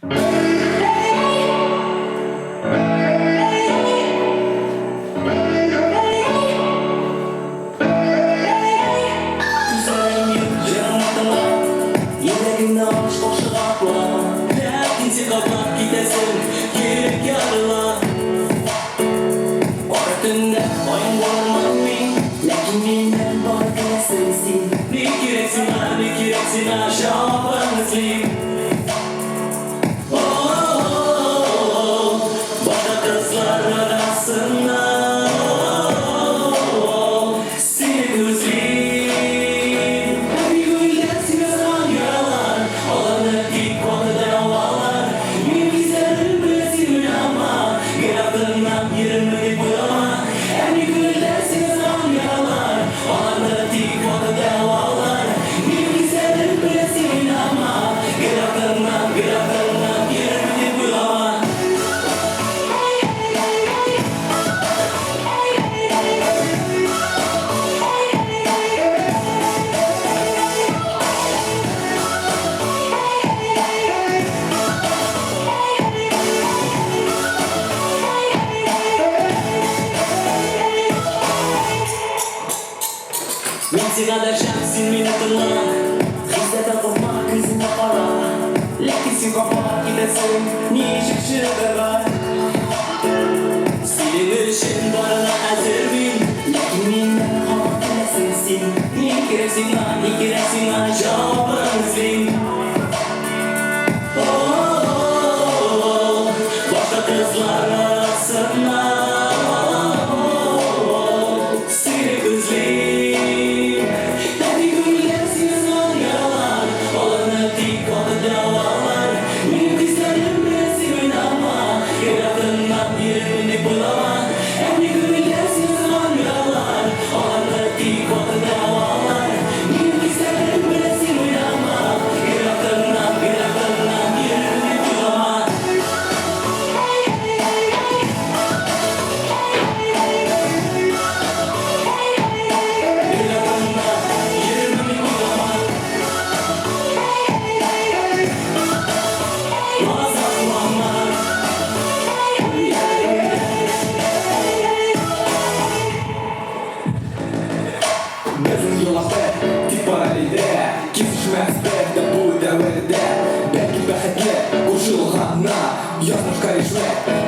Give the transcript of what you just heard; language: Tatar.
Күзләрем юк, җырым тыңла. Йөрәгемне ач, каршыга атла. Ләкин син каплап китәсең, йөрәк ярыла. Кара төндә каян барырмын мин? Ләкин миннән бары көләсең син. Ни кирәк сиңа, ни кирәк сиңа, җавабын эзлим. О-о-о-о, башка кызлар арасыннан сине күзлим. Әби гөлләр сине язган яралар, аларны тик вакыт дәвалар. Минем хисләрем белән син уйлама, гел артыннан йөрермен дип уйлама. Әби гөлләр сине язган яралар, аларны тик вакыт дәвалар. Минем хисләрем белән син уйлама, гел артыннан, гел артыннан йөрермен дип уйлама. Мин сиңа дәшәм, син мине тыңла. Хисләрдән куркма, күземә кара. Ләкин син кабат китәсең, ничек чыдарга? Синең өчен барына әзер мин. Ләкин миннән һаман көләсең син. Ни кирәк сиңа, ни кирәк сиңа, җавабын эзлим. О-о-о-о, башка кызлар арасыннан сине күзлим. Әби гөлләр сине язган яралар, аларны тик вакыт дәвалар. Минем хисләрем белән син уйнама, гел артыннан йөрермен дип уйлама. Әби гөлләр сине язган яралар, аларны тик вакыт дәвалар. Минем хисләрем белән син уйнама, гел артыннан, гел артыннан йөрермен дип уйлама. Гел артыннан йөрермен дип уйлама. Азаплама. Безнең юллар бер, тик параллельдә. Кисешмәс бер дә бу дәвердә. Бәлки, бәхетле кушылганнар. Язмышка ришвәт.